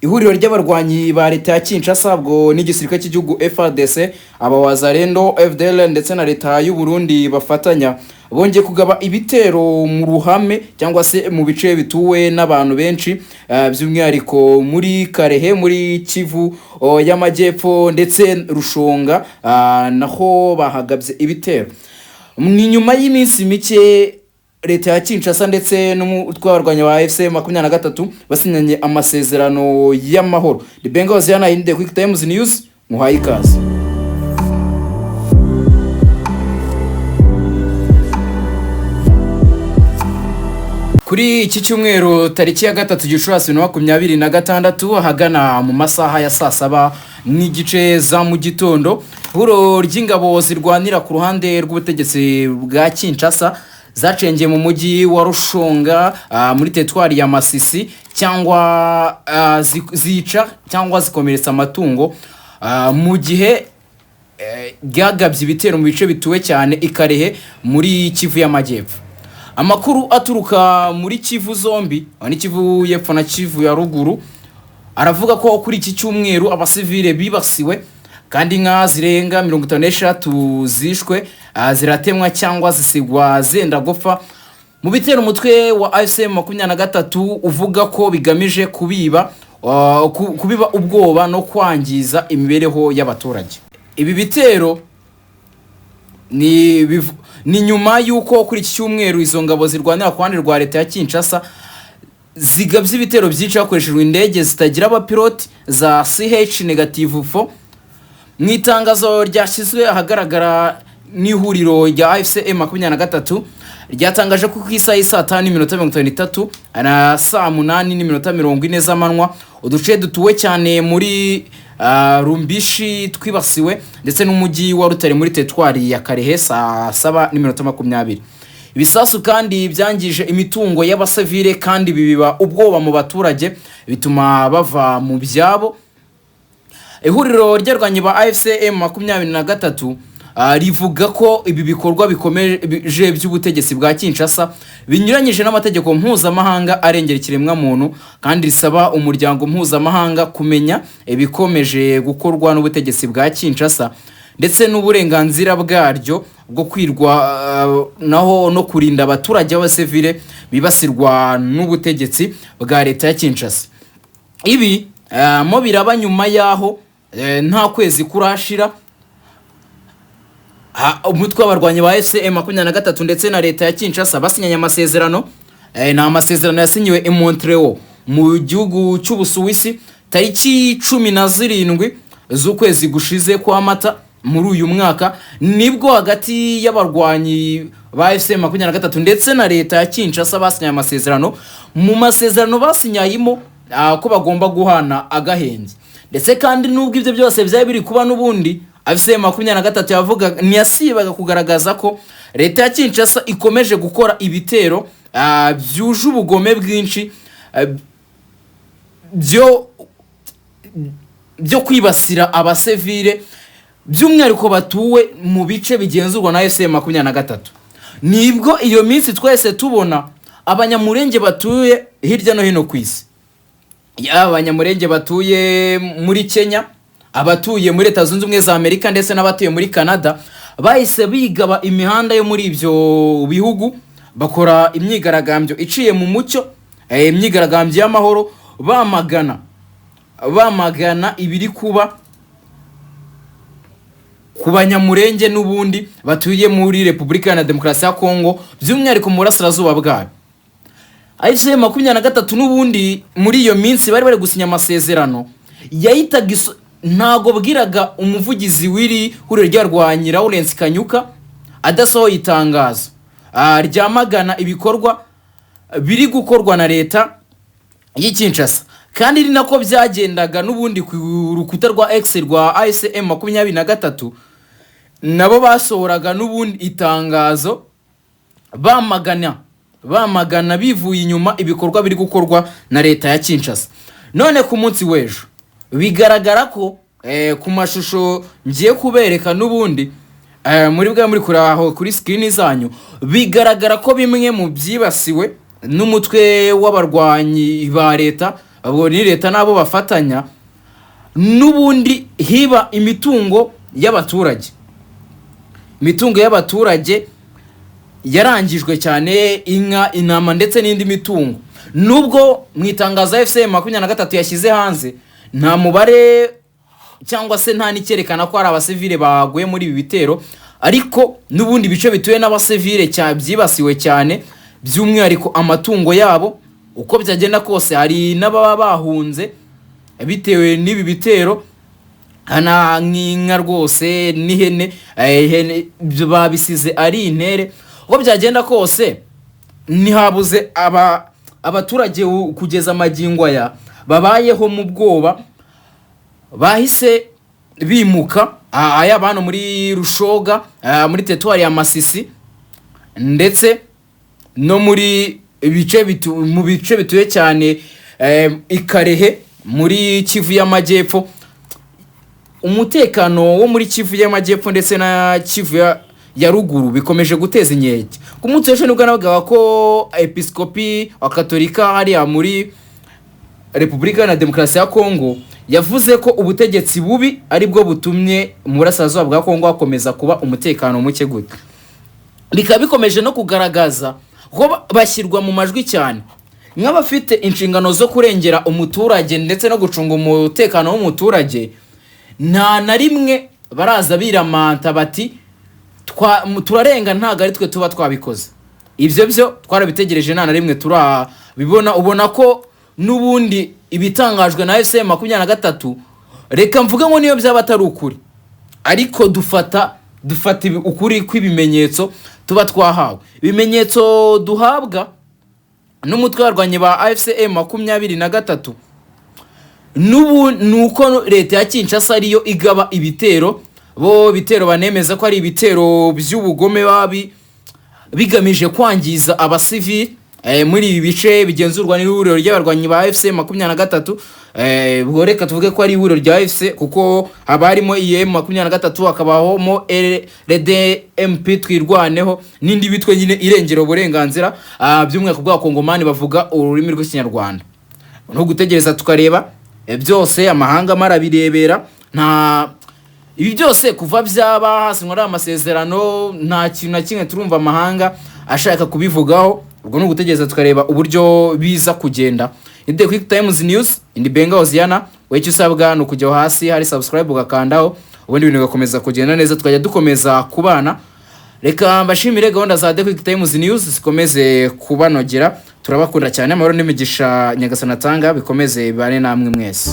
Ihuriro ry'abarwanyi ba leta ya Kinshasa, ubwo n'igisirikare cy'igihugu FARDC, aba Wazalendo, FDL ndetse na leta y'u Burundi bafatanya, bongeye kugaba ibitero mu ruhame cyangwa se mu bice bituwe n'abantu benshi, by'umwihariko muri Karehe muri Kivu y'Amajyepfo ndetse Rushonga, naho bahagabye ibitero. Ni nyuma y'iminsi mike leta ya Kinshasa ndetse n'umutwe w'abarwanyi ba AFC 23 basinyanye amasezerano y'amahoro. The Bengals yana inde Quick Times News, muhaye ikaze. Kuri iki cyumweru tariki ya 3 Gicurasi 2026, ahagana mu masaha ya saa 7:30 za mu gitondo, ihuriro ry'ingabo zirwanira ku ruhande rw'ubutegetsi bwa Kinshasa zacengeye mu mujyi wa Rushonga, muri teritwari ya Masisi, cyangwa zica cyangwa zikomeretsa amatungo, mu gihe ryagabye ibitero mu bice bituwe cyane i Karehe muri Kivu y'Amajyepfo. Amakuru aturuka muri Kivu zombi, ni Kivu y'Epfo na Kivu ya Ruguru, aravuga ko kuri iki cyumweru abasivile bibasiwe kandi inka zirenga 53 zishwe, ziratemwa cyangwa zisigwa zenda gupfa mu bitero umutwe wa AFC 23 uvuga ko bigamije kubiba kubiba ubwoba no kwangiza imibereho y'abaturage. Ibi bitero ni nyuma y'uko kuri iki cyumweru izo ngabo zirwanira ku ruhande rwa leta ya Kinshasa zigabye ibitero byinshi hakoreshejwe indege zitagira abapiloti za CH negative 4. Mu itangazo ryashyizwe ahagaragara n'ihuriro rya AFC 23, ryatangaje ko ku isaha y'i 5:53 na 8:40 z'amanywa, uduce dutuwe cyane muri Rumbishi twibasiwe, ndetse n'umujyi wa Rutare muri teritwari ya Karehe saa 7:20. Ibisasu kandi byangije imitungo y'abasivile kandi bibiba ubwoba mu baturage, bituma bava mu byabo. Ihuriro ry'arwanyi ba AFC 23 rivuga ko ibi bikorwa bikomeje by'ubutegetsi bwa Kinshasa binyuranyije n'amategeko mpuzamahanga arengera ikiremwamuntu, kandi risaba umuryango mpuzamahanga kumenya ibikomeje gukorwa n'ubutegetsi bwa Kinshasa ndetse n'uburenganzira bwaryo bwo kwirwa naho no kurinda abaturage b'abasivile bibasirwa n'ubutegetsi bwa leta ya Kinshasa. Ibi mo biraba nyuma y'aho nta kwezi kurashira umutwe w'abarwanyi ba AFC 23 ndetse na leta ya Kinshasa basinyanye amasezerano. Ni amasezerano yasinyiwe i Montreal mu gihugu cy'Ubusuwisi tariki 17 z'ukwezi gushize kwa Mata muri uyu mwaka, nibwo hagati y'abarwanyi ba AFC 23 ndetse na leta ya Kinshasa basinyanye amasezerano. Mu masezerano basinyayimo ko bagomba guhana agahenge, ndetse kandi nubwo ibyo byose byari biri kuba, n'ubundi AFC 23 yavuga ntiyasibaga kugaragaza ko leta ya Kinshasa ikomeje gukora ibitero byuje ubugome bwinshi, byo kwibasira abasivile, by'umwihariko batuwe mu bice bigenzurwa na AFC 23. Nibwo iyo minsi twese tubona abanyamurenge batuye hirya no hino ku isi, yaba abanyamurenge batuye muri Kenya, abatuye muri Leta Zunze Ubumwe za Amerika ndetse n'abatuye muri Canada, bahise bigaba imihanda yo muri ibyo bihugu, bakora imyigaragambyo iciye mu mucyo, imyigaragambyo y'amahoro, bamagana ibiri kuba ku banyamurenge n'ubundi batuye muri Repubulika Iharanira Demokarasi ya Kongo, by'umwihariko mu burasirazuba bwayo. AFC 23 n'ubundi muri iyo minsi bari bari gusinya amasezerano, yahitaga ntago bwiraga umuvugizi w'iri huriro ry'arwanyi Lawrence Kanyuka adasohoye itangazo ryamagana ibikorwa biri gukorwa na leta y'i Kinshasa. Kandi ni nako byagendaga n'ubundi ku rukuta rwa X rwa AFC 23, nabo basohoraga n'ubundi itangazo bamagana bivuye inyuma ibikorwa biri gukorwa na leta ya Kinshasa. None ku munsi w'ejo bigaragara ko ku mashusho ngiye kubereka n'ubundi, muri bwa muri kuri aho kuri screen zanyu, bigaragara ko bimwe mu byibasiwe n'umutwe w'abarwanyi ba leta Ubwo ni leta n'abo bafatanya n'ubundi hiba imitungo y'abaturage. Imitungo y'abaturage yarangijwe cyane, inka, intama ndetse n'indi mitungo. Nubwo mu itangazo AFC M23 yashyize hanze nta mubare cyangwa se nta n'icyerekana ko hari abasivile baguye muri ibi bitero, ariko n'ubundi ibice bituwe n'abasivile byibasiwe cyane, by'umwihariko amatungo yabo. Uko byagenda kose, hari n'ababa bahunze bitewe n'ibi bitero, hana nk'inka rwose n'ihene, ihene babisize ari intere. Uko byagenda kose, ntihabuze abaturage kugeza amagingo aya babayeho mu bwoba, bahise bimuka, aya hano muri Rushoga, muri teritwari ya Masisi, ndetse no muri ibice mu bice bituye cyane, i Kalehe muri Kivu y'Amajyepfo. Umutekano wo muri Kivu y'Amajyepfo ndetse na Kivu ya Ruguru bikomeje guteza inkeke. Ku munsi w'ejo nibwo navugaga ko episkopi wa Katolika hariya muri Repubulika na Demokarasi ya Kongo yavuze ko ubutegetsi bubi ari bwo butumye mu burasirazuba bwa Kongo hakomeza kuba umutekano muke gutya. Bikaba bikomeje no kugaragaza ko bashyirwa mu majwi cyane nk'abafite inshingano zo kurengera umuturage ndetse no gucunga umutekano w'umuturage. Nta na rimwe baraza biramanta bati: "Turarenga, ntabwo ari twe tuba twabikoze." Ibyo byo twarabitegereje, nta na rimwe turabibona. Ubona ko n'ubundi ibitangajwe na AFC 23, reka mvuge ngo niyo byaba atari ukuri, ariko dufata ukuri kw'ibimenyetso tuba twahawe, ibimenyetso duhabwa n'umutwe w'abarwanyi ba AFC M23. N'ubu ni uko leta ya Kinshasa ariyo igaba ibitero, bo bitero banemeza ko ari ibitero by'ubugome babi bigamije kwangiza abasivili muri ibi bice bigenzurwa n'ihuriro ry'abarwanyi ba AFC 23. Ubwo reka tuvuge ko ari ihuriro rya AFC, kuko haba harimo IM 23, hakabahamo RDMP Twirwaneho n'indi bitwe nyine irengera uburenganzira, by'umwihariko bw'abakongomani bavuga ururimi rw'Ikinyarwanda. No gutegereza tukareba, byose amahanga marabirebera. Nta ibi byose kuva byaba hasinywa ari amasezerano, nta kintu na kimwe turumva amahanga ashaka kubivugaho. Ubwo ni ugutegereza tukareba uburyo biza kugenda. The Quick Times News indi Benga Hosiana, wowe icyo usabwa ni ukujya hasi hari subscribe ugakandaho, ubundi ibintu bigakomeza kugenda neza, tukajya dukomeza kubana. Reka mbashimire, gahunda za The Quick Times News zikomeze kubanogera. Turabakunda cyane. Amahoro n'imigisha Nyagasani atanga bikomeze bibane namwe mwese.